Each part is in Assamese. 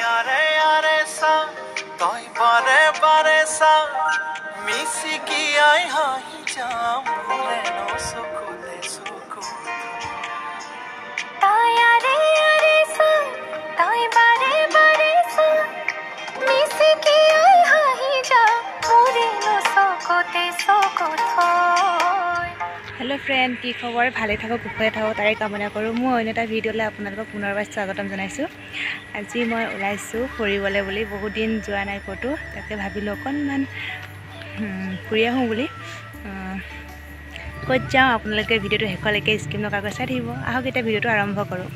আৰে আৰে চা, তই বাৰে বাৰে চা, মিচিকিয়াই হাঁহি যা, মোৰেনো চকুতে চকু। তই আৰে আৰে চা, তই বাৰে বাৰে চা, মিচিকিয়াই হাঁহি যা, মোৰেনো চকুতে চকু থৈ। হেল্ল' ফ্ৰেণ্ড, কি খবৰ? ভালে থাকক, কুশলে থাকক, তাৰে কামনা কৰোঁ। মোৰ অন্য এটা ভিডিঅ'লৈ আপোনালোকক পুনৰবাৰ স্বাগতম জনাইছোঁ। আজি মই ওলাইছোঁ ফুৰিবলৈ বুলি, বহুত দিন যোৱা নাই ক'তো, তাকে ভাবিলোঁ অকণমান ফুৰি আহোঁ বুলি। ক'ত যাওঁ আপোনালোকে ভিডিঅ'টো শেষলৈকে স্কিপ নকৰাকৈ চাই থাকিব। আহক এতিয়া ভিডিঅ'টো আৰম্ভ কৰোঁ।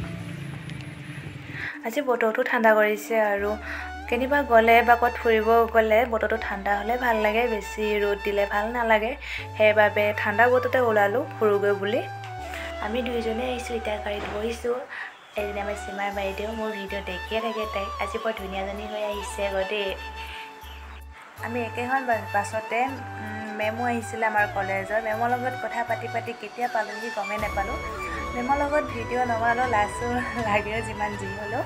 আজি বতৰটো ঠাণ্ডা কৰিছে আৰু কেনিবা গ'লে বা ক'ত ফুৰিব গ'লে বতৰটো ঠাণ্ডা হ'লে ভাল লাগে, বেছি ৰ'দ দিলে ভাল নালাগে। সেইবাবে ঠাণ্ডা বতৰতে ওলালোঁ ফুৰোগৈ বুলি। আমি দুইজনে আহিছোঁ, এতিয়া গাড়ীত বহিছোঁ। এদিন আমাৰ সীমাৰ বাইদেউ, মোৰ ভিডিঅ' দেখিয়ে থাকে তাই, আজি বৰ ধুনীয়াজনী হৈ আহিছে আকৌ দেই। আমি একেখন বাছতে মেমো আহিছিলে আমাৰ কলেজৰ। মেমৰ লগত কথা পাতি পাতি কেতিয়া পালোহি গমেই নাপালোঁ। মেমৰ লগত ভিডিঅ' নবনালোঁ, লাজো লাগে যিমান যি হ'লেও।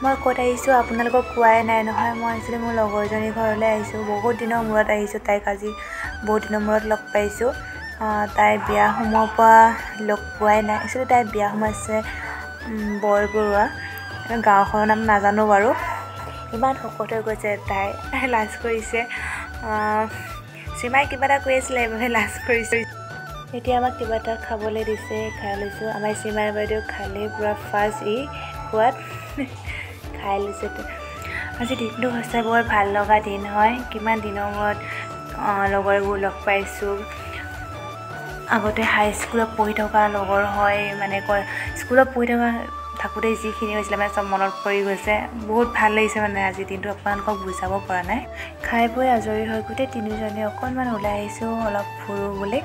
মই ক'ত আহিছোঁ আপোনালোকক কোৱাই নাই নহয়। মই একচুৱেলি মোৰ লগৰজনীৰ ঘৰলৈ আহিছোঁ, বহুত দিনৰ মূৰত আহিছোঁ। তাইক আজি বহুত দিনৰ মূৰত লগ পাইছোঁ। তাই বিয়া সোমোৱাৰ পৰা লগ পোৱাই নাই। একচুৱেলি তাই বিয়া সোমাইছে বৰবৰুৱা, গাঁওখনৰ নাম নাজানো বাৰু। ইমান শকত হৈ গৈছে তাই, লাজ কৰিছে। সীমাই কিবা এটা কৈ আছিলে, সেইবাবে লাজ কৰিছে। এতিয়া আমাক কিবা এটা খাবলৈ দিছে, খাই লৈছোঁ। আমাৰ সীমাই বাইদেউ খালে পূৰা ফাৰ্ষ্ট ই খোৱাত খাই লৈছে। আজি দিনটো সঁচাই বৰ ভাল লগা দিন হয়। কিমান দিনৰ মূৰত লগৰবোৰ লগ পাইছোঁ। আগতে হাইস্কুলত পঢ়ি থকা লগৰ হয়, মানে কয় স্কুলত পঢ়ি থাকোঁতে যিখিনি হৈছিলে মানে চব মনত পৰি গৈছে। বহুত ভাল লাগিছে মানে আজিৰ দিনটো, আপোনালোকক বুজাব পৰা নাই। খাই বৈ আজৰি হৈ গোটেই তিনিওজনে অকণমান ওলাই আহিছোঁ অলপ ফুৰোঁ বুলি।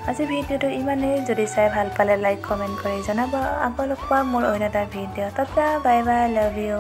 আজি ভিডিঅ'টো ইমানেই। যদি চাই ভাল পালে লাইক কমেণ্ট কৰি জনাব। আকৌ লগ পাম মোৰ অন্য এটা video'. Tata, bye bye, love you.